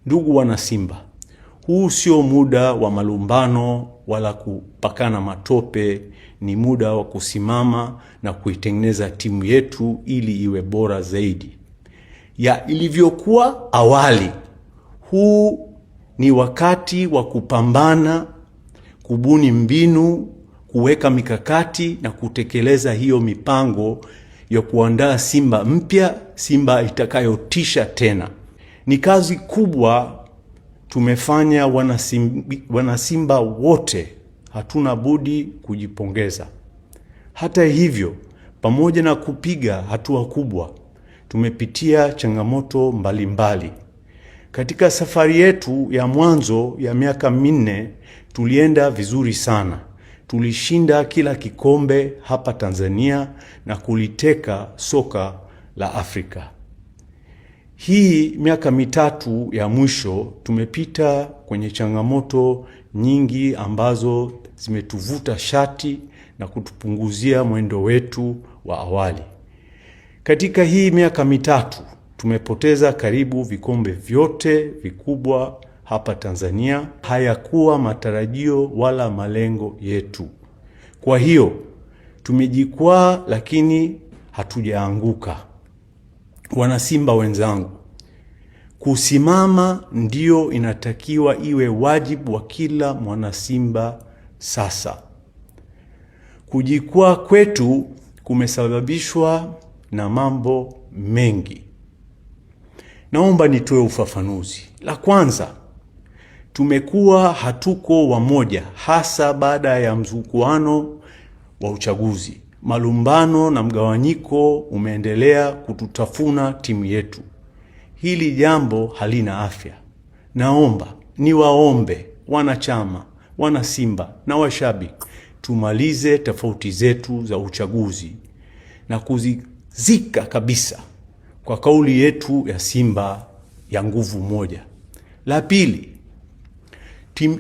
Ndugu wanasimba, huu sio muda wa malumbano wala kupakana matope. Ni muda wa kusimama na kuitengeneza timu yetu ili iwe bora zaidi ya ilivyokuwa awali. Huu ni wakati wa kupambana, kubuni mbinu, kuweka mikakati na kutekeleza hiyo mipango ya kuandaa Simba mpya, Simba itakayotisha tena. Ni kazi kubwa tumefanya, wanasimba wote, hatuna budi kujipongeza. Hata hivyo, pamoja na kupiga hatua kubwa, tumepitia changamoto mbalimbali mbali. Katika safari yetu ya mwanzo ya miaka 4 tulienda vizuri sana. Tulishinda kila kikombe hapa Tanzania na kuliteka soka la Afrika. Hii miaka 3 ya mwisho tumepita kwenye changamoto nyingi ambazo zimetuvuta shati na kutupunguzia mwendo wetu wa awali. Katika hii miaka 3 tumepoteza karibu vikombe vyote vikubwa hapa Tanzania. Hayakuwa matarajio wala malengo yetu. Kwa hiyo tumejikwaa, lakini hatujaanguka. Wanasimba wenzangu, kusimama ndio inatakiwa iwe wajibu wa kila mwanasimba sasa. Kujikwaa kwetu kumesababishwa na mambo mengi. Naomba nitoe ufafanuzi. La kwanza, tumekuwa hatuko wamoja, hasa baada ya mzukuano wa uchaguzi. Malumbano na mgawanyiko umeendelea kututafuna timu yetu. Hili jambo halina afya. Naomba niwaombe wanachama, wanasimba na washabiki, tumalize tofauti zetu za uchaguzi na kuzizika kabisa kwa kauli yetu ya Simba ya nguvu moja. La pili,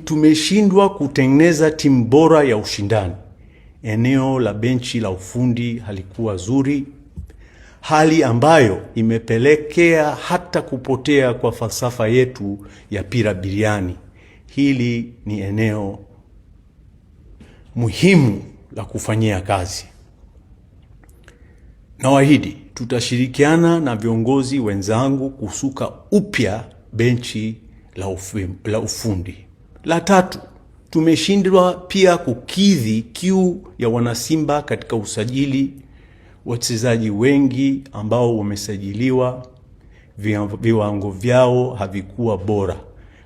tumeshindwa kutengeneza timu bora ya ushindani. Eneo la benchi la ufundi halikuwa zuri, hali ambayo imepelekea hata kupotea kwa falsafa yetu ya pira biriani. Hili ni eneo muhimu la kufanyia kazi. Nawaahidi tutashirikiana na viongozi wenzangu kusuka upya benchi la ufundi. La tatu, tumeshindwa pia kukidhi kiu ya wanasimba katika usajili. Wachezaji wengi ambao wamesajiliwa viwango vyao havikuwa bora.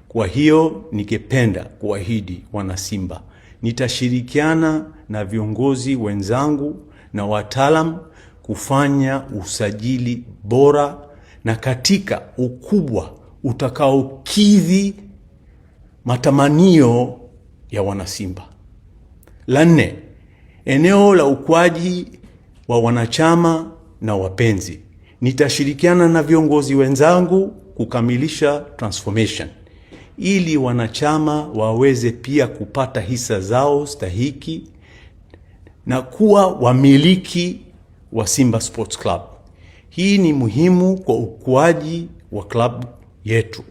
Kwa hiyo ningependa kuahidi wanasimba, nitashirikiana na viongozi wenzangu na wataalam kufanya usajili bora na katika ukubwa utakaokidhi matamanio ya wanasimba. La nne, eneo la ukuaji wa wanachama na wapenzi. Nitashirikiana na viongozi wenzangu kukamilisha transformation ili wanachama waweze pia kupata hisa zao stahiki na kuwa wamiliki wa Simba Sports Club. Hii ni muhimu kwa ukuaji wa klabu yetu.